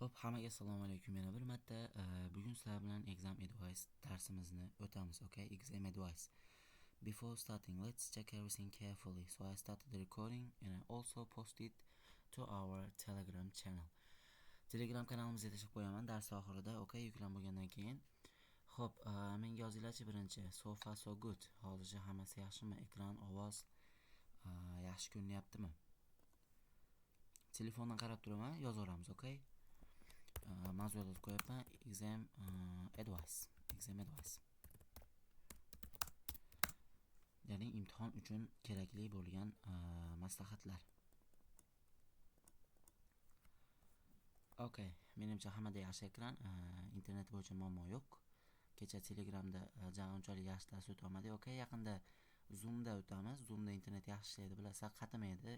Xo'p, hammaga assalomu alaykum yana bir marta. Bugun sizlar bilan exam advice darsimizni o'tamiz, okay? Exam advice. Before starting, let's check everything carefully. So I started the recording and I also posted to our Telegram channel. Telegram kanalimizga tashlab qo'yaman dars oxirida, okay, yuklanib bo'lgandan keyin. Xo'p, menga yozinglarchi birinchi. So far so good. Hozircha hammasi yaxshimi? Ekran, ovoz yaxshi ko'rinyaptimi? Telefondan qarab turaman, yozaveramiz, okay? Mavzu yozib qo'yapman. Exam advice. Exam advice. Ya'ni imtihon uchun kerakli bo'lgan maslahatlar. Okay, menimcha hammada yaxshi ekran, internet bo'yicha muammo yo'q. Kecha Telegramda unchalik yaxshi dars o'ta olmadik. Okay, yaqinda Zoomda o'tamiz. Zoomda internet yaxshi ishlaydi, bilasizlar, qatimaydi.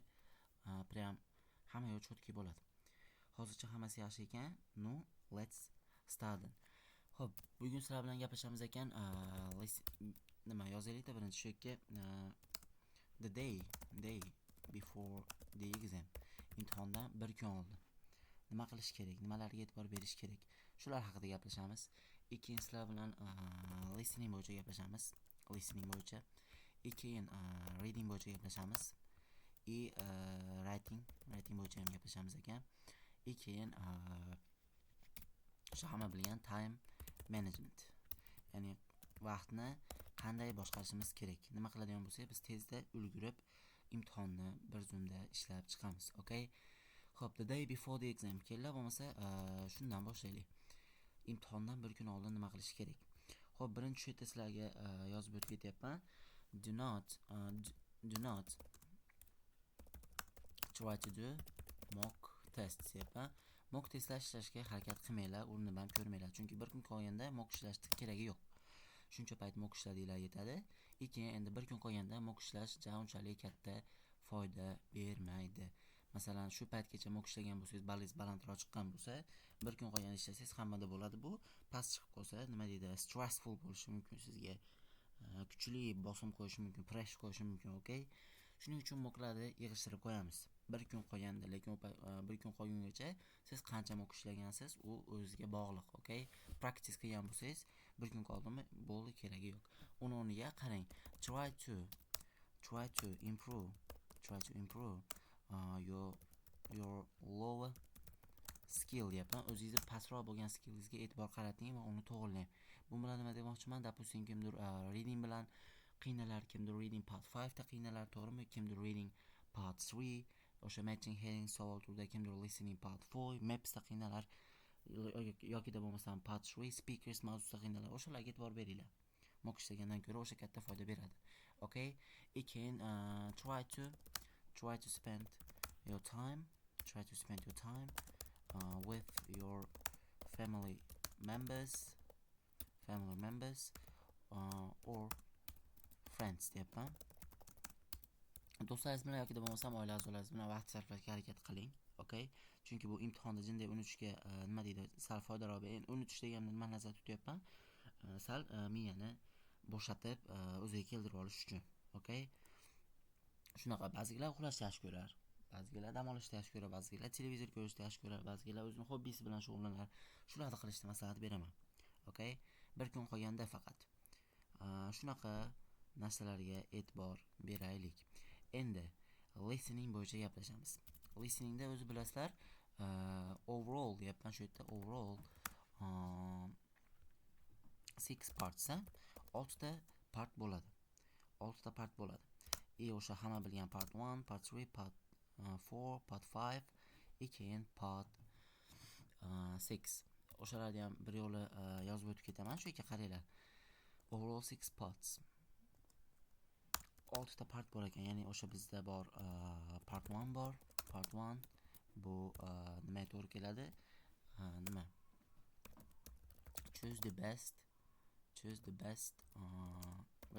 Prям hamma yoq cho'tki bo'ladi. Hozircha hammasi yaxshi ekan. Ну, let's start. Xo'p, bugun sizlar bilan gaplashamiz ekan. Nima yozaylikda birinchi shu yerga, the day before the exam. Imtihondan bir kun oldin. Nima qilish kerak, nimalarga e'tibor berish kerak? Shular haqida gaplashamiz. Keyin sizlar bilan listening bo'yicha gaplashamiz. Listening bo'yicha. Keyin reading bo'yicha gaplashamiz. И writing bo'yicha ham gaplashamiz ekan. Keyin o'sha hamma bilgan time management. Ya'ni vaqtni qanday boshqarishimiz kerak. Nima qiladigan bo'lsak, biz tezda ulgurib imtihonni bir zumda ishlab chiqamiz. Okay? Xo'p, the day before the exam. Kelinglar, bo'lmasa shundan boshlaylik. Imtihondan bir kun oldin nima qilish kerak? Xo'p, birinchi shu yerda sizlarga yozib o'tib ketyapman. Do not try to do mock test deyapman. Mock testlar ishlashga harakat qilmanglar, urinib ham ko'rmanglar. Chunki bir kun qolganda mock ishlashni keragi yo'q. Shuncha payt mock ishladinglar, yetadi. Keyin endi bir kun qolganda mock ishlash unchalik katta foyda bermaydi. Masalan, shu paytgacha mock ishlagan bo'lsangiz, ballingiz balandroq chiqqan bo'lsa, bir kun qolganda ishlasangiz hammada bo'ladi bu. Past chiqib qolsa, nima deydi, stressful bo'lishi mumkin sizga. Kuchli bosim qo'yishi mumkin, pressure qo'yishi mumkin, okay? Shuning uchun mocklarni yig'ishtirib qo'yamiz. Bir kun qolganda, lekin bir kun qolgungacha siz qancha mock ishlagansiz, u o'zizga bog'liq, okay? Practice qilgan bo'lsangiz, bir kun qoldimi, bo'ldi, keragi yo'q. Uni o'rniga qarang, try to improve your lower skill deyapman. O'zingizni pastroq bo'lgan skillingizga e'tibor qarating va uni to'g'rilang. Bu bilan nima demoqchiman? Допустим, kimdir reading bilan qiynalar, kimdir reading part 5 da qiynalar, to'g'rimi? Kimdir reading part 3, o'sha matching heading savol turida, kimdir listening part 4, mapsda qiynalar yokida bo'lmasam part 3 speakers mavzusida qiynalar. O'shalarga e'tibor beringlar. Mock ishlagandan ko'ra o'sha katta foyda beradi. Okay? Keyin try to spend your time, try to spend your time with your family members or friends deyapman. Do'stlaringiz bilan yoki bo'lmasam oila a'zolaringiz bilan vaqt sarflashga harakat qiling, okay? Chunki bu imtihonda jinday unutishga, nima deydi, sal foydaroq. Endi unutish deganimda nimani nazarda tutyapman? Sal miyani bo'shatib, o'ziga keltirib olish uchun, okay? Shunaqa ba'zilar uxlashni yaxshi ko'rar, ba'zilar dam olishni yaxshi ko'rar, ba'zilar televizor ko'rishni yaxshi ko'rar, ba'zilar o'zini hobbisi bilan shug'ullanar. Shularni qilishni maslahat beraman. Okay? Bir kun qolganda faqat. Shunaqa narsalarga e'tibor beraylik. Endi listening bo'yicha gaplashamiz. Listeningda o'zi bilasizlar, overall deyapman shu yerda, overall six parts, ha? Oltita part bo'ladi. Oltita part bo'ladi. И o'sha hamma bilgan part 1, part 3, part 4, part 5 и keyin part 6. O'shalarni ham bir yo'la yozib o'tib ketaman. Shu yerga qaranglar. Overall six parts. Oltita part bor ekan. Ya'ni o'sha bizda bor part 1 bor. Part 1 bu nimaga to'g'ri keladi? Nima? Choose the best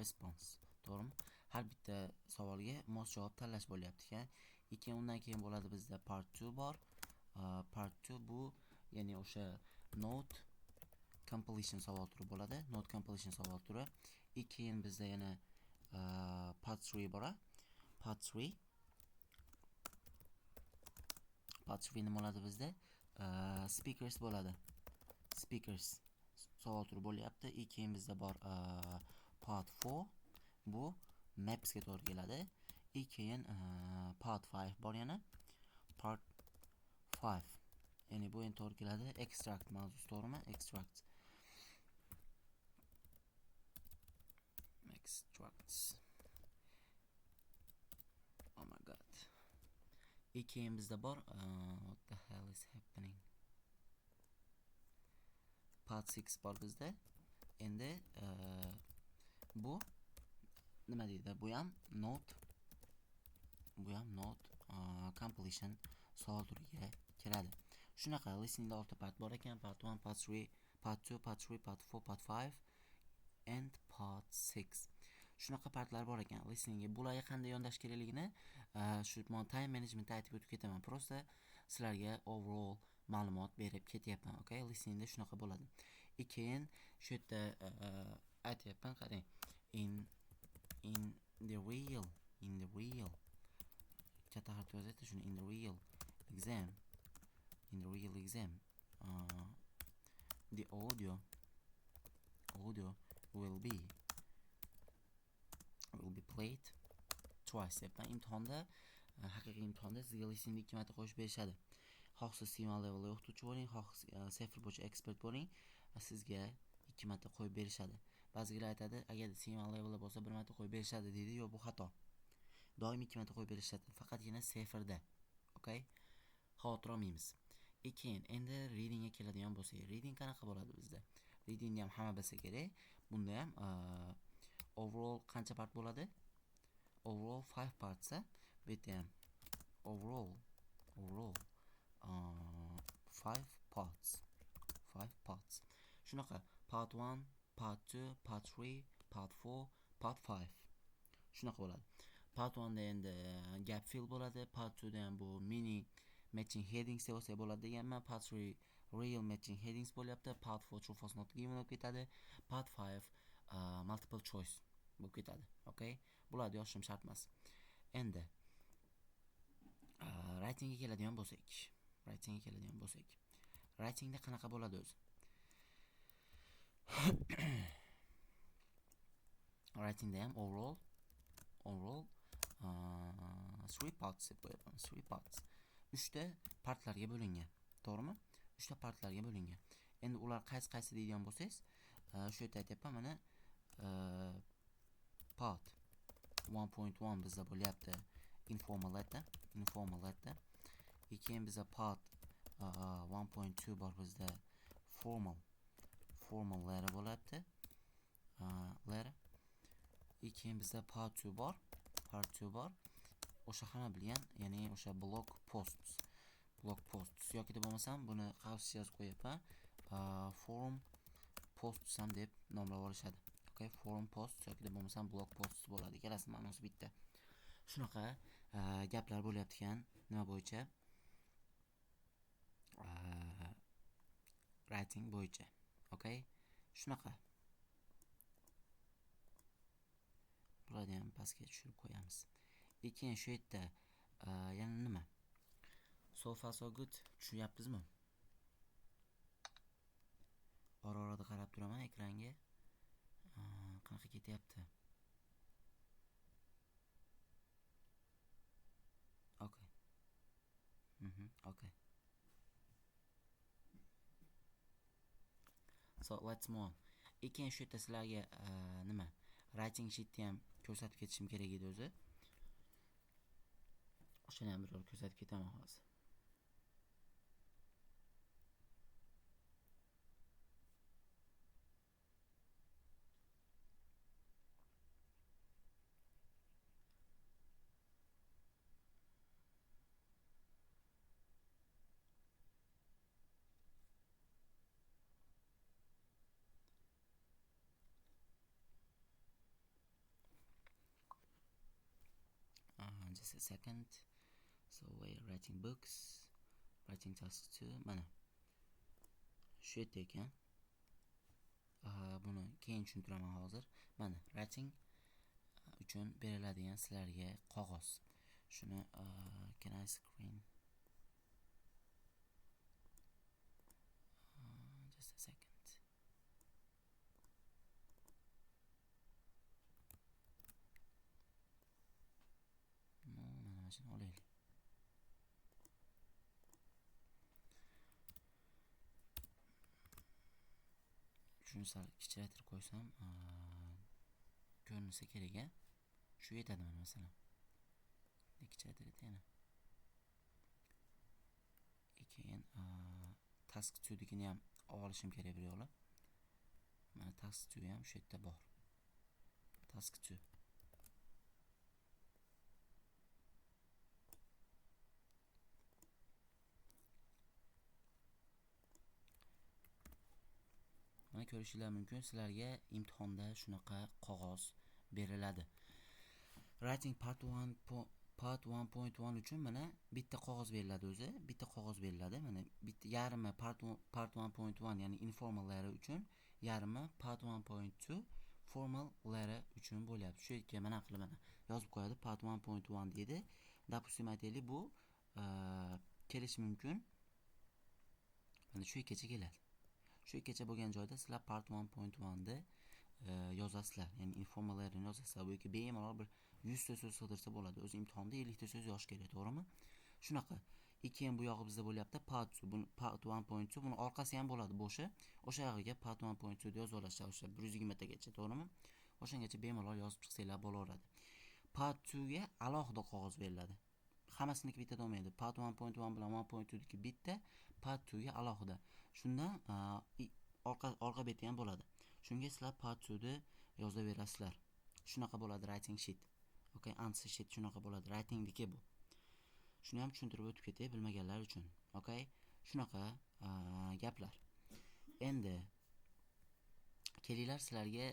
response. To'g'rimi? Har bitta savolga mos javob tanlash bo'lyapti ekan. Keyin undan keyin bo'ladi bizda part 2 bor. Part 2 bu ya'ni o'sha note completion savol turi bo'ladi. Note completion savol turi. Keyin bizda yana part 3 bor. Part 3. Part 3 nima bo'ladi bizda? Speakers bo'ladi. Speakers savol turi bo'lyapti. И keyin bizda bor part 4, bu mapsga to'g'ri keladi. И keyin part 5 bor yana. Part 5. Ya'ni bu endi to'g'ri keladi. Extract mavzusi, to'g'rimi? Extract. Extracts. Oh my god. И keyin bizda bor, what the hell is happening? Part 6 bor bizda. Endi bu nima deydi? Bu ham note, bu ham note completion savol turiga kiradi. Shunaqa listeningda 6 part bor ekan. Part 1, part 3, part 2, part 3, part 4, part 5 and part 6. Shunaqa partlar bor ekan listeningga. Bularga qanday yondashish kerakligini shu time managementda aytib o'tib ketaman. Просто sizlarga overall ma'lumot berib ketyapman. Okay, listeningda shunaqa bo'ladi. Keyin shu yerda aytyapman, qarang. In the real katta harfda yozaydi shuni, in the real exam, in the real exam, the audio will be played twice deyapman. Imtihonda, haqiqiy imtihonda sizga listeningni 2 marta qo'yib berishadi. Xoh siz C1 levelda o'qituvchi bo'ling, xoh CEFR bo'yicha ekspert bo'ling, sizga 2 marta qo'yib berishadi. Ba'zilar aytadi, agar C1 levelda bo'lsa 1 marta qo'yib berishadi deydi. Yo'q, bu xato. Doim 2 marta qo'yib berishadi. Faqatgina CEFRda. Okay? Xavotir olmaymiz. Keyin endi readingga keladigan bo'lsak, reading qanaqa bo'ladi bizda? Readingni ham hamma bilsa kerak. Bunda ham overall qancha part bo'ladi? Overall 5 parts, bu yerda ham overall 5 parts. 5 parts. Shunaqa part 1, part 2, part 3, part 4, part 5. Shunaqa bo'ladi. Part 1 da endi gap fill bo'ladi. Part 2 da ham bu mini matching headings deb olsak bo'ladi deganman. Part 3 real matching headings bo'lyapti. Part 4 true false not given bo'lib ketadi. Part 5 multiple choice bo'lib ketadi. Okay? Bularni yozishim shart emas. Endi writingga keladigan bo'lsak, writingga keladigan bo'lsak, writingda qanaqa bo'ladi o'zi? Writingda ham overall 3 parts deb qo'yapman. 3 parts. 3 ta partlarga bo'lingan. To'g'rimi? 3 ta partlarga bo'lingan. Endi ular qaysi qaysi deydigan bo'lsangiz, shu yerda aytyapman, mana part 1.1 bizda bo'lyapti informal letter, informal letter. Keyin bizda part 1.2 bor bizda formal letter bo'lyapti. Letter. Keyin bizda part 2 bor, part 2 bor. O'sha hamma bilgan, ya'ni o'sha blog posts, blog posts yoki bo'lmasam buni qavs yozib qo'yapman. Forum posts ham deb nomlab olishadi. Okay, forum posts yoki bo'lmasam blog posts bo'ladi. Ikkalasi ma'nosi bitta. Shunaqa gaplar bo'lyapti ekan nima bo'yicha? Writing bo'yicha. Okay? Shunaqa. Bularni ham pastga tushirib qo'yamiz. Keyin shu yerda yana nima? So far so good, tushunyapsizmi? Ora-orada qarab turaman ekranga. Qanaqa ketyapti? Okay. Okay. So let's move on. Keyin shu yerda sizlarga nima? Writing sheetni ham ko'rsatib ketishim kerak edi o'zi. O'shani ham biror ko'rsatib ketaman hozir. Just a second. So we're writing books, writing task 2. Mana shu yerda ekan. Buni keyin tushuntiraman hozir. Mana writing uchun beriladigan sizlarga qog'oz. Shuni can I screen? ko'rinishini olaylik. Shuni sal kichraytirib qo'ysam, ko'rinsa kerak a? Shu yetadi mana masalan. Kichraytirib yana. Keyin task 2'nikini ham olishim kerak bir yo'la. Mana task 2 ham shu yerda bor. Task 2. Mana ko'rishinglar mumkin, sizlarga imtihonda shunaqa qog'oz beriladi. Writing part 1 part 1.1 uchun mana bitta qog'oz beriladi o'zi, bitta qog'oz beriladi. Mana bitta yarmi part 1.1 ya'ni informal letter uchun, yarmi part 1.2 formal letter uchun bo'lyapti. Shu yerga mana qilib mana yozib qo'yadi part 1.1 deydi. Допустим aytaylik, bu kelishi mumkin. Mana shu yergacha keladi. Shu yergacha bo'lgan joyda sizlar part 1.1 ni yozasizlar, ya'ni informal letterni yozasizlar. Bu yerga bemalol bir 100 ta so'z sig'dirsa bo'ladi. O'zi imtihonda 50 ta so'z yozish kerak, to'g'rimi? Shunaqa. Keyin bu yog'i bizda bo'lyapti part 2, buni part 1.2, buni orqasi ham bo'ladi bo'shi. O'sha yog'iga part 1.2 deb yozib olasizlar, o'sha 120 tagacha, to'g'rimi? O'shangacha bemalol yozib chiqsanglar bo'laveradi. Part 2 ga alohida qog'oz beriladi. Hammasiniki bittada bo'lmaydi. Part 1.1 bilan 1.2 niki bitta, part 2 ga alohida. Shundan orqa beti ham bo'ladi. Shunga sizlar part 2 ni yozaverasizlar. Shunaqa bo'ladi writing sheet. Okay, answer sheet shunaqa bo'ladi. Writingdiki bu. Shuni ham tushuntirib o'tib ketay bilmaganlar uchun. Okay? Shunaqa gaplar. Endi kelinglar sizlarga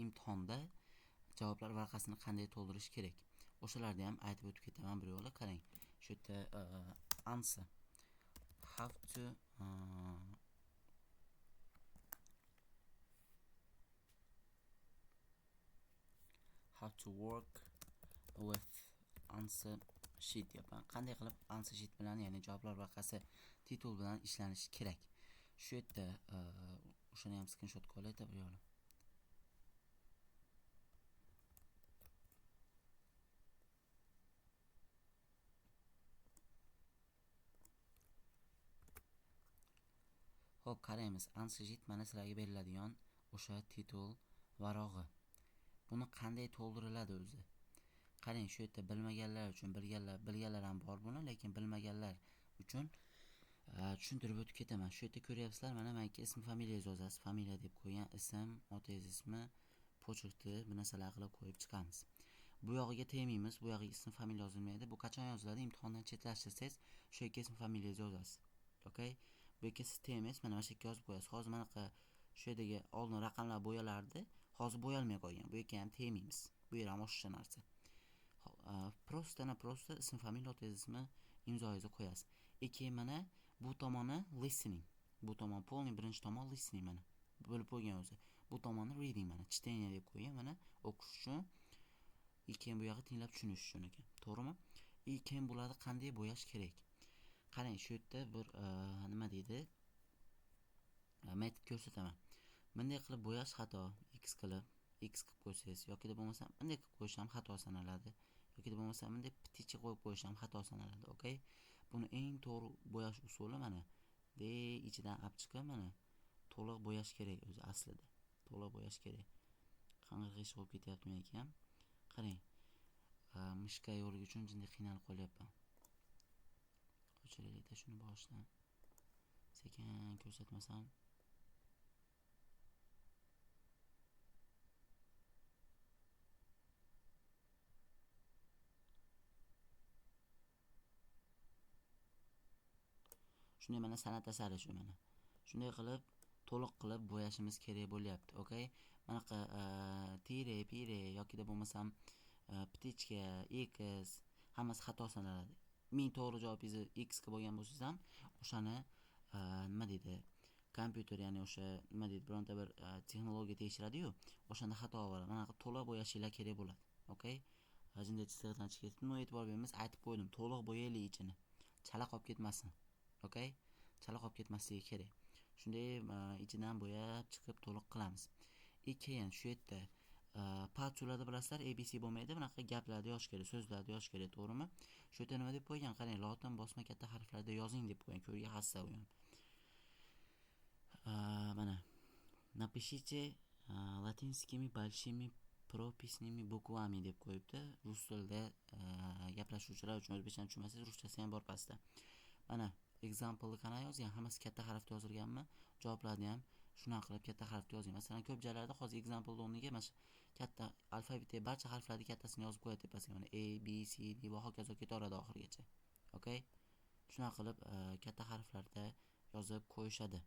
imtihonda javoblar varaqasini qanday to'ldirish kerak. O'shalarni ham aytib o'tib ketaman bir yo'la. Qarang, shu yerda answer how to how to work with answer sheet deyapman. Qanday qilib answer sheet bilan, ya'ni javoblar varaqasi titul bilan ishlanishi kerak. Shu yerda o'shani ham screenshot qilib olay bir yo'la. Xo'p, qaraymiz. Answer sheet mana sizlarga beriladigan o'sha titul varog'i. Buni qanday to'ldiriladi o'zi? Qarang, shu yerda bilmaganlar uchun, bilganlar ham bor buni, lekin bilmaganlar uchun tushuntirib o'tib ketaman. Shu yerda ko'ryapsizlar, mana meniki ism, familiyangizni yozasiz. Familiya deb qo'ygan, ism, otangiz ismi, pochta, bu narsalar qilib qo'yib chiqamiz. Bu yog'iga tegmaymiz, bu yog'iga ism, familiya yozilmaydi. Bu qachon yoziladi? Imtihondan chetlashtirsangiz, shu yerga ism, familiyangizni yozasiz. Okay? Bu yerga siz tegmaysiz, mana shu yerga yozib qo'yasiz. Hozir manaqa shu yerdagi oldin raqamlar bo'yalardi, hozir bo'yalmay qo'ygan. Bu yerga ham tegmaymiz. Bu yer ham o'sha narsa. Просто ism, familiya, otangiz ismi, imzoyingizni qo'yasiz. Keyin mana bu tomoni listening. Bu tomon polniy birinchi tomon listening mana. Bo'lib qo'ygan o'zi. Bu tomoni reading mana, чтение deb qo'ygan, mana o'qish uchun. Keyin bu yog'i tinglab tushunish uchun ekan. To'g'rimi? Keyin bularni qanday bo'yash kerak? Qarang, shu yerda bir nima deydi? Metod ko'rsataman. Bunday qilib bo'yash xato. X qilib, X qilib qo'ysangiz yoki bo'lmasa bunday qilib qo'yish ham xato sanaladi. Yoki bo'lmasa bunday piticha qo'yib qo'yish ham xato sanaladi. Okay? Buni eng to'g'ri bo'yash usuli mana de ichidan olib chiqib mana to'liq bo'yash kerak o'zi aslida. To'liq bo'yash kerak. Qanday ish bo'lib ketyapti meniki ham. Qarang. Mishka yo'ligi uchun jinday qiynalib qolyapman. O'chiraylikda shuni boshidan. Sekin ko'rsatmasam. Shunday mana san'at asari shu mana. Shunday qilib to'liq qilib bo'yashimiz kerak bo'lyapti. Okay? Manaqa tire, pire yoki bo'lmasam ptichka, x hammasi xato sanaladi. Ming to'g'ri javobingizni x ga bo'lgan bo'lsangiz ham o'shani nima deydi? Kompyuter, ya'ni o'sha nima deydi, bironta bir texnologiya tekshiradi-yu, o'shanda xato bo'ladi. Mana to'liq bo'yashinglar kerak bo'ladi. Okay? Jinday chiziqdan chiqib ketdi. No, e'tibor beramiz, aytib qo'ydim, to'liq bo'yaylik ichini. Chala qolib ketmasin. Okay? Chala qolib ketmasligi kerak. Shunday ichidan bo'yab chiqib to'liq qilamiz. Keyin shu yerda Patchlarda bilasizlar, ABC bo'lmaydi, bunaqa gaplarni yozish kerak, so'zlarni yozish kerak, to'g'rimi? Shu yerda nima deb qo'ygan? Qarang, lotin bosma katta harflarda yozing deb qo'ygan, ko'rga hassa u ham. Mana напишите латинскими большими прописными буквами deb qo'yibdi. Rus tilida gaplashuvchilar uchun, o'zbekchani tushunmasangiz, ruschasi ham bor pastda. Mana example'ni qanaqa yozgan? Hammasi katta harfda yozilganmi? Javoblarni ham shunaqa qilib katta harfda yozing. Masalan, ko'p joylarda hozir example o'rniga mana shu katta alfabetdagi barcha harflarni kattasini yozib qo'yadi tepasiga. Mana A, B, C, D va hokazo ketaveradi oxirigacha. Okay? Shunaqa qilib katta harflarda yozib qo'yishadi.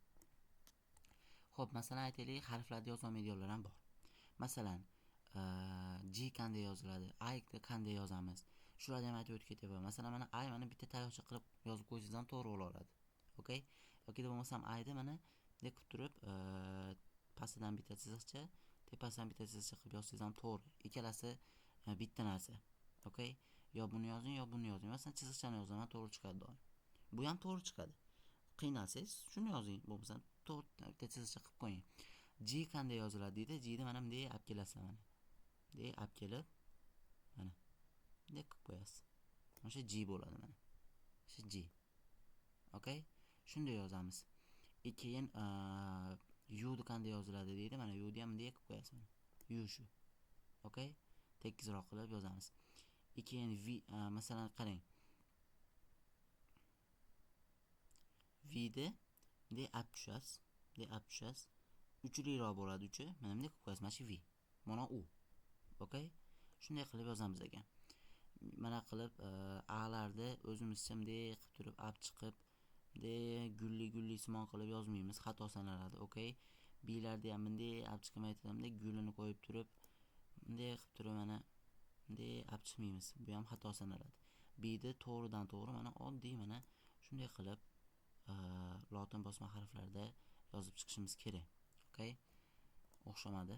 Xo'p, masalan aytaylik, harflarni yozolmaydiganlar ham bor. Masalan, G qanday yoziladi, I qanday yozamiz? Shularni ham aytib o'tib ketyapman. Masalan, mana I mana bitta tayoqcha qilib yozib qo'ysangiz ham to'g'ri bo'laveradi. Okay? Yoki bo'lmasam I ni mana bunday qilib turib, pastidan bitta chiziqcha, tepasidan bitta chiziqcha qilib yozsangiz ham to'g'ri. Ikkalasi bitta narsa. Okay? Yo buni yozing, yo buni yozing. Masalan, chiziqchani yozaman, to'g'ri chiqadi doim. Bu ham to'g'ri chiqadi. Qiynalsangiz shuni yozing, bo'lmasam to'g'ri bitta chiziqcha qilib qo'ying. G qanday yoziladi deydi. G ni mana bunday olib kelasizlar mana. Bunday olib kelib, mana bunday qilib qo'yasiz. O'sha G bo'ladi mana. O'sha G. Okay? Shunday yozamiz. Keyin U ni qanday yoziladi deydi. Mana U ni ham bunday qilib qo'yasiz mana. U shu. Okay? Tekisroq qilib yozamiz. Keyin V, masalan qarang. V ni bunday olib tushasiz, bunday olib tushasiz. Uchliroq bo'ladi uchi. Mana bunday qilib qo'yasiz. Mana shu V. Mana U. Okay? Shunday qilib yozamiz ekan. Mana qilib A'larni o'zimizcha bunday qilib turib olib chiqib, bunday gulli-gulli simon qilib yozmaymiz, xato sanaladi. Okay? B'larni ham bunday olib chiqmay turib, bunday gulini qo'yib turib, bunday qilib turib mana bunday olib chiqmaymiz. Bu ham xato sanaladi. B'ni to'g'ridan to'g'ri mana oddiy mana shunday qilib lotin bosma harflarda yozib chiqishimiz kerak. Okay? O'xshamadi.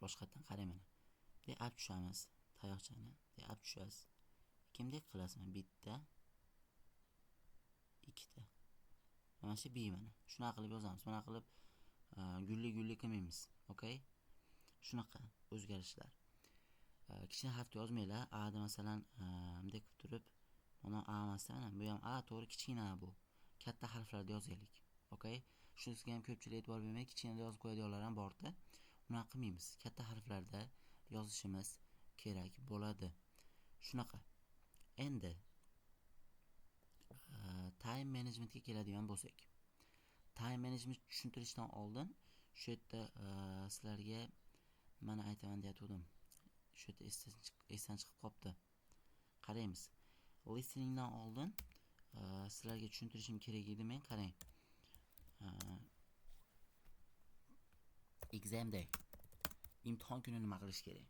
Boshqatdan qarang mana. Bunday olib tushamiz tayoqchani. Bunday olib tushasiz. Kimdek qilasiz mana bitta, ikkita. Mana shu B mana. Shunaqa qilib yozamiz. Mana qilib gulli-gulli qilmaymiz. Okay? Shunaqa o'zgarishlar. Kichkina harfda yozmanglar. A da masalan, bunday qilib turib, mana A emasda, mana bu ham A, to'g'ri kichkina A bu. Katta harflarda yozaylik. Okay? Shunisiga ham ko'pchilik e'tibor bermaydi, kichkinada yozib qo'yadiganlar ham bor-da. Unaqa qilmaymiz. Katta harflarda yozishimiz kerak bo'ladi. Shunaqa. Endi time managementga keladigan bo'lsak. Time management tushuntirishdan oldin shu yerda sizlarga nimani aytaman deyatgandim. Shu yerda esdan chiqib qolibdi. Qaraymiz. Listeningdan oldin sizlarga tushuntirishim kerak edi men. Qarang. Exam day. Imtihon kuni nima qilish kerak?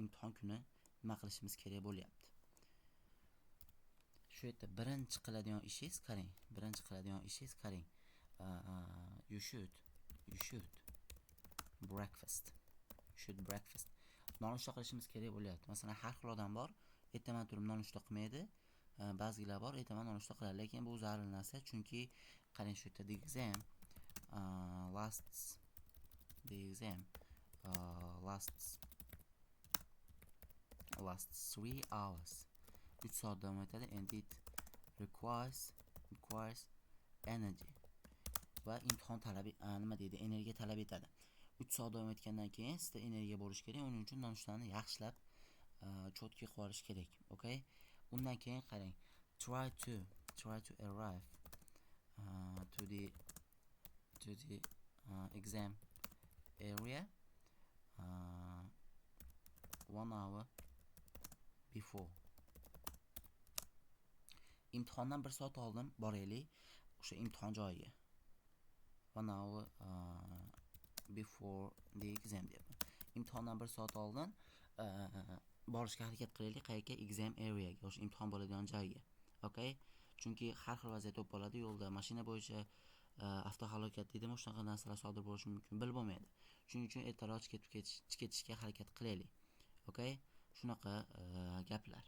Imtihon kuni nima qilishimiz kerak bo'lyapti? Shu yerda birinchi qiladigan ishingiz, qarang, birinchi qiladigan ishingiz, qarang. You should breakfast. You should breakfast. Nonushta qilishimiz kerak bo'lyapti. Masalan, har xil odam bor, ertaman turib nonushta qilmaydi. Ba'zilar bor, ertaman nonushta qiladi, lekin bu zarur narsa, chunki qarang shu yerda the exam lasts the exam lasts 3 hours. 3 soat davom etadi and it requires energy. Va imtihon talab nima deydi, energiya talab etadi. 3 soat davom etgandan keyin sizda energiya bo'lishi kerak. Uning uchun nonushtani yaxshilab cho'tki qilib olish kerak. Okay? Undan keyin qarang, try to arrive to the exam area 1 hour before. Imtihondan 1 soat oldin boraylik o'sha imtihon joyiga. 1 hour before the exam deyapman. Imtihondan 1 soat oldin borishga harakat qilaylik. Qayerga? Exam areaga, o'sha imtihon bo'ladigan joyga. Okay? Chunki har xil vaziyat bo'lib qoladi yo'lda, mashina bo'yicha avtohalokat deydimi, shunaqa narsalar sodir bo'lishi mumkin, bilib bo'lmaydi. Shuning uchun ertaroq ketishga harakat qilaylik. Okay? Shunaqa gaplar.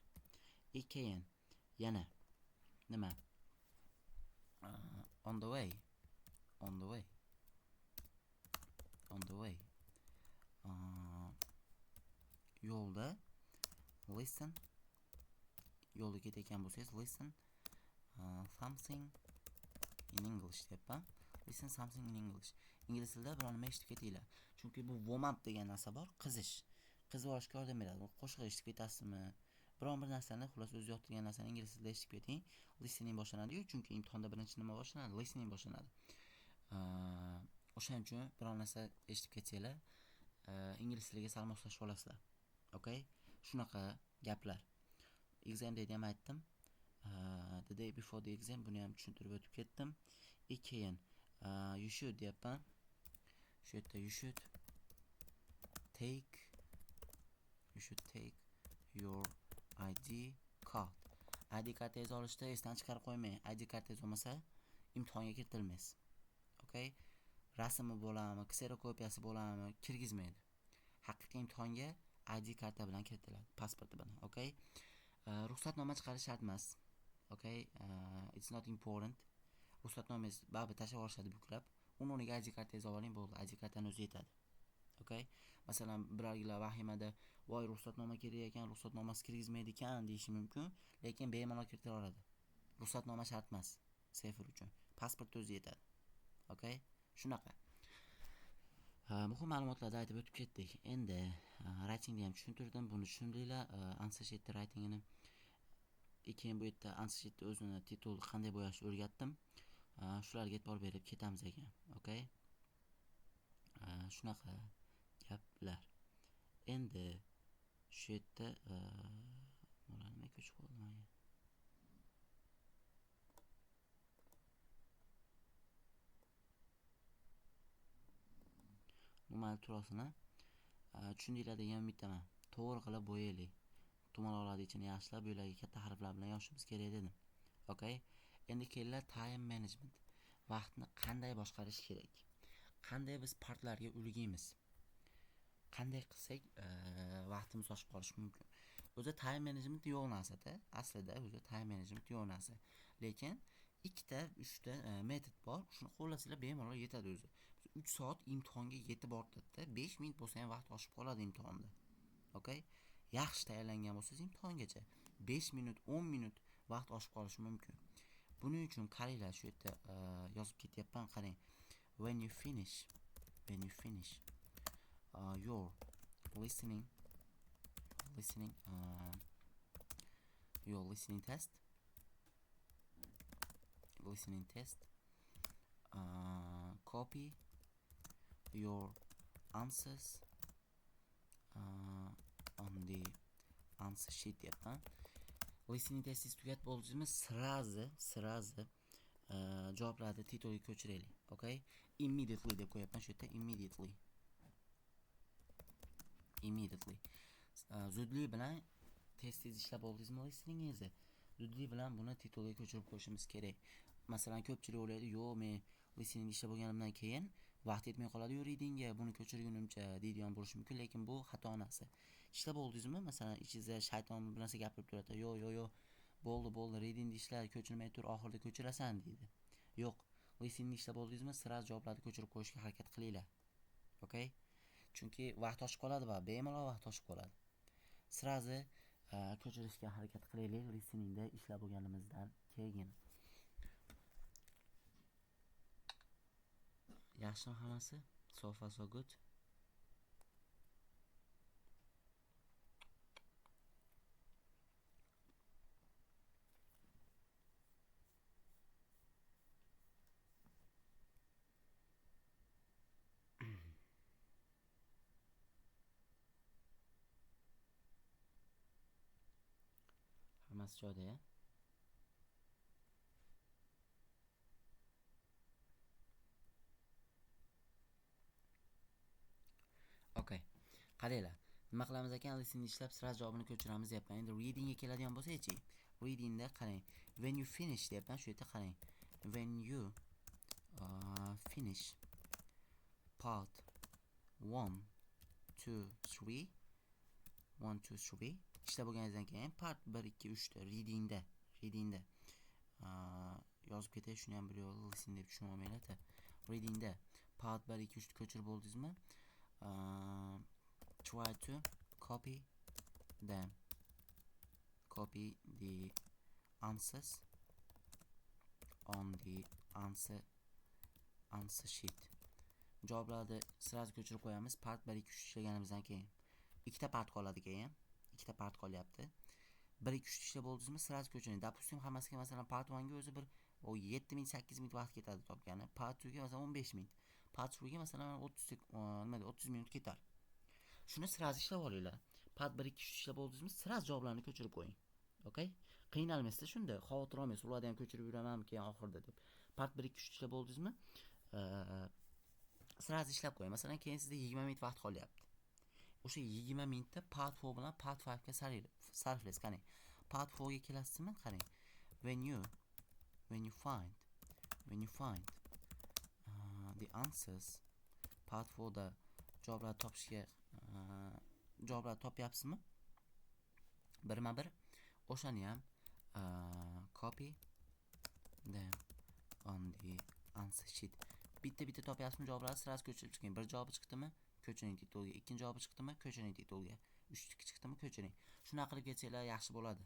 Keyin yana nima? On the way. On the way. On the way. Yo'lda listen, yo'lda ketayotgan bo'lsangiz listen something in English deyapman. Listen something in English. Ingliz tilida biror nima eshitib ketinglar. Chunki bu warm up degan narsa bor, qizish. Qizib olishga yordam beradi. Qo'shiq eshitib ketasizmi? Biron bir narsani, xullas o'zi yoqtirgan narsani ingliz tilida eshitib keting. Listening boshlanadi-yu, chunki imtihonda birinchi nima boshlanadi? Listening boshlanadi. O'shaning uchun biron narsa eshitib ketsanglar, ingliz tiliga sal moslashib olasizlar. Okay? Shunaqa gaplar. Exam dayni ham aytdim. The day before the exam, buni ham tushuntirib o'tib ketdim. Keyin you should deyapman. Shu yerda you should take your ID card. ID kartangizni olishda esdan chiqarib qo'ymang. ID kartangiz bo'lmasa imtihonga kiritilmaysiz. Okay? Rasmi bo'ladimi, kserokopiyasi bo'ladimi, kirgizmaydi. Haqiqiy imtihonga ID karta bilan kiritiladi, pasporti bilan. Okay? Ruxsatnoma chiqarish shart emas. Okay? It's not important. Ruxsatnomangiz baribir tashlab yuborishadi buklab. Uni o'rniga ID kartangizni oling, bo'ldi. ID kartani o'zi yetadi. Okay? Masalan, birorgilar vahimada, voy ruxsatnoma kerak ekan, ruxsatnomasiz kirgizmaydi ekan deyishi mumkin, lekin bemalol kiritira oladi. Ruxsatnoma shart emas CEFR uchun. Pasport o'zi yetadi. Okay? Shunaqa. Muhim ma'lumotlarni aytib o'tib ketdik. Endi writingni ham tushuntirdim, buni tushundinglar. Answer sheet writingini. Keyin bu yerda answer sheet o'zini titul qanday bo'yashni o'rgatdim. Shularga e'tibor berib ketamiz ekan. Okay? Shunaqa gaplar. Endi shu yerda bular nima ko'chib qoldi menga? Mayli turasini tushundinglar degan umiddaman. To'g'ri qilib bo'yaylik. Tumaloqlarni ichini yaxshilab bu yerlarga katta harflar bilan yozishimiz kerak dedim. Okay? Endi kelinglar time management. Vaqtni qanday boshqarish kerak? Qanday biz partlarga ulgiymiz? Qanday qilsak vaqtimiz oshib qolishi mumkin? O'zi time management yo'q narsada, aslida o'zi time management yo'q narsa. Lekin ikkita, uchta metod bor. Shuni qo'llasanglar bemalol yetadi o'zi. 3 soat imtihonga yetib ortadi-da, 5 minut bo'lsa ham vaqt oshib qoladi imtihonda. Okay? Yaxshi tayyorlangan bo'lsangiz imtihongacha 5 minut, 10 minut vaqt oshib qolishi mumkin. Buning uchun qaranglar, shu yerda yozib ketyapman, qarang. When you finish your listening your listening test, copy your answers on the answer sheet deyapman. Listening testingiz tugatib bo'ldingizmi? Sразу javoblarni titulga ko'chiraylik. Okay? Immediately deb qo'yapman shu yerda, immediately. Immediately. Zudlik bilan testingizni ishlab oldingizmi listeningingizni? Zudlik bilan buni titulga ko'chirib qo'yishimiz kerak. Masalan, ko'pchilik o'ylaydi, yo'q, men listening ishlab bo'lganimdan keyin vaqt yetmay qoladi-yu readingga, buni ko'chirgunimcha deydigan bo'lishi mumkin, lekin bu xato narsa. Ishlab oldingizmi? Masalan, ichingizda shayton bir narsa gapirib turadi, yo'q, yo'q, yo'q, bo'ldi, bo'ldi, readingni ishla, ko'chirmay tur, oxirida ko'chirasan deydi. Yo'q, listeningni ishlab oldingizmi? Sira javoblarni ko'chirib qo'yishga harakat qilinglar. Okay? Chunki vaqt oshib qoladi va bemalol vaqt oshib qoladi. Sirazi ko'chirishga harakat qilaylik listeningda ishlab bo'lganimizdan keyin. Yaxshimi hammasi? So far so good. Hammasi joyida-ya? Okay. Qaranglar. Nima qilamiz ekan? Listening ishlab sira javobini ko'chiramiz deyapman. Endi readingga keladigan bo'lsak-chi, readingda qarang. When you finish deyapman. Shu yerda qarang. When you finish part 1 2 3 1 2 3 ishlab bo'lganingizdan keyin part 1 2 3 da readingda yozib ketay, shuni ham bir yo'l listen deb tushunib olmanglar-da. Readingda part 1 2 3 ni ko'chirib bo'ldingizmi? Try to copy them, copy the answers on the answer sheet. Javoblarni сразу ko'chirib qo'yamiz. Part 1, 2, 3 ishlaganimizdan keyin ikkita part qoladi. Keyin ikkita part qolyapti. 1, 2, 3 ishlab bo'ldingizmi, сразу ko'chiring. Допустим, hammasiga, masalan, part 1 ga o'zi bir 7 minut, 8 minut vaqt ketadi topgani. Part 2 ga, masalan, 15 minut, part 3 ga, masalan, 30, nima deydi, 30 minut ketar. Shuni сразу ishlab olinglar. Part 1, 2, 3 ishlab bo'ldingizmi, сразу javoblarni ko'chirib qo'ying. Okay, qiynalmaysizda shunda, xavotir olmaysiz, ularni ham ko'chirib yuramanmi keyin oxirida deb. Part 1, 2, 3 ishlab bo'ldingizmi, сразу ishlab qo'ying. Masalan, keyin sizda 20 minut vaqt qolyapti. O'sha 20 minutda part 4 bilan part 5 ga sarflaysiz. Qarang, part 4 ga kelasizmi, qarang, when you find the answers, part 4 da javoblar topishga, javoblar topyapsizmi birma bir, o'shani ham copy them on the answer sheet. Bitta bitta topyapsizmi javoblarni, сразу ko'chirib chiqing. Bir javobi chiqdimi, ko'chiring titulga. Ikkinchi javobi chiqdimi, ko'chiring titulga. Uchniki chiqdimi, ko'chiring. Shunaqa qilib ketsanglar, yaxshi bo'ladi.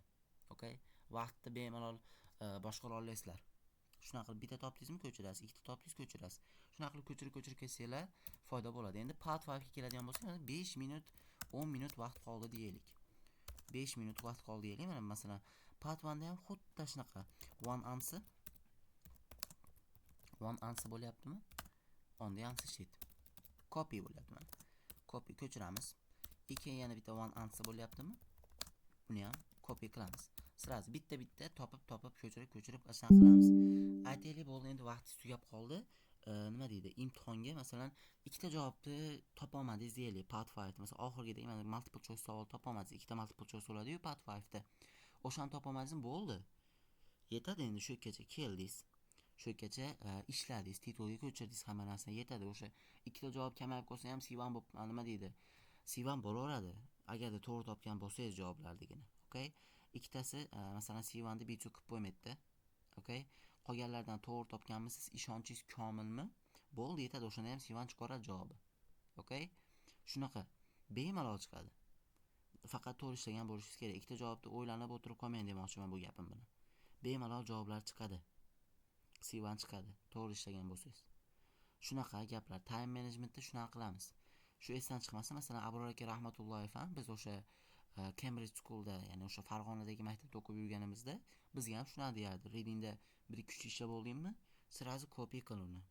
Okay, vaqtni bemalol boshqara olasizlar. Shunaqa qilib bitta topdingizmi, ko'chirasiz, ikkita topdingiz, ko'chirasiz. Shunaqa qilib ko'chirib ko'chirib ketsanglar, foyda bo'ladi. Endi part 5 ga keladigan bo'lsak, 5 minut, 10 minut vaqt qoldi deylik. 5 minut vaqt qoldi deylik. Mana, masalan, part 1 da ham xuddi shunaqa one answer, one answer bo'lyaptimi on the answer sheet, copy bo'lyapti. Mana, copy, ko'chiramiz. Keyin yana bitta one answer bo'lyaptimi, buni ham copy qilamiz. Сразу bitta bitta topib topib, ko'chirib ko'chirib, shunaqa qilamiz. Aytaylik, bo'ldi, endi vaqtingiz tugab qoldi. Nima deydi, imtihonga, masalan, ikkita javobni topolmadingiz deylik. Part 5, masalan, oxirgidagi, mana, multiple choice savol topolmadingiz. Ikkita multiple choice bo'ladiyu part 5da, o'shani topolmadingizmi, bo'ldi, yetadi. Endi shu yergacha keldingiz, shu yergacha ishladingiz, titulga ko'chirdingiz, hamma narsani, yetadi. O'sha ikkita javob kamayib qolsa ham, C1 bo'lib, nima deydi, C1 bo'laveradi, agarda to'g'ri topgan bo'lsangiz javoblardigini. Okay, ikkitasi, masalan, C1ni B2 qilib qo'ymaydida. Okay, qolganlardan to'g'ri topganmisiz, ishonchingiz komilmi, bo'ldi, yetadi. O'shanda ham C1 chiqaradi javobi. Okay, shunaqa bemalol chiqadi, faqat to'g'ri ishlagan bo'lishingiz kerak. Ikkita javobni o'ylanib o'tirib qolmang demoqchiman bu gapim bilan. Bemalol javoblar chiqadi, C1 chiqadi to'g'ri ishlagan bo'lsangiz. Shunaqa gaplar. Time managementda shunaqa qilamiz, shu esdan chiqmasin. Masalan, Abror aka Rahmatullayev ham, biz o'sha Cambridge Schoolda, ya'ni o'sha Farg'onadagi maktabda o'qib yurganimizda bizga ham shunaqa deyardi: readingda bir, ikki, uch ishlab bo'ldingmi, сразу copy qil uni.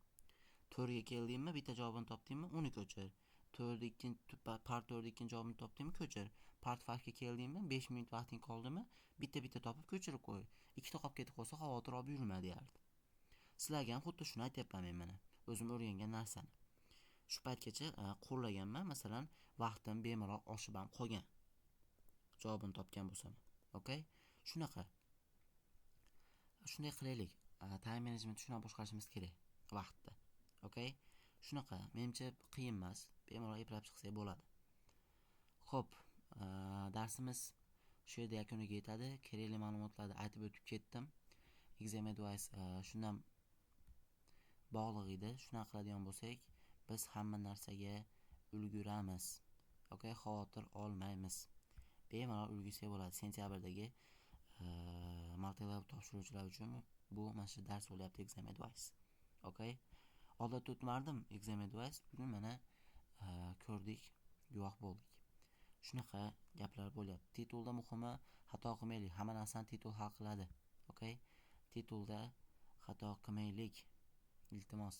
To'rtga keldingmi, bitta javobini topdingmi, uni ko'chir. To'rtda ikkinchi, part 4da ikkinchi javobini topdingmi, ko'chir. Part 5ga keldingmi, 5 minut vaqting qoldimi, bitta bitta topib ko'chirib qo'y, ikkita qolib ketib qolsa, xavotir olib yurma, deyardi. Sizlarga ham xuddi shuni aytyapman men. Mana, o'zim o'rgangan narsani shu paytgacha qo'llaganman. Masalan, vaqtim bemalol oshib ham qolgan, javobini topgan bo'lsam. Okay, shunaqa, shunday qilaylik. Time management, shunaqa boshqarishimiz kerak vaqtni. Okay, shunaqa, menimcha, qiyin emas, bemalol eplab chiqsak bo'ladi. Ho'p, darsimiz shu yerda yakuniga yetadi. Kerakli ma'lumotlarni aytib o'tib ketdim. Exam advice shundan bog'liq edi. Shunaqa qiladigan bo'lsak, biz hamma narsaga ulguramiz. Okay, xavotir olmaymiz, bemalol ulgursak bo'ladi. Sentyabrdagi multi-level topshiruvchilar uchun bu mana shu dars bo'lyapti, exam advice. Okay, odatda o'tmardim exam advice, bugun mana ko'rdik, guvoh bo'ldik. Shunaqa gaplar bo'lyapti. Titulda muhimi, xato qilmaylik. Hamma narsani titul hal qiladi. Okay, titulda xato qilmaylik, iltimos.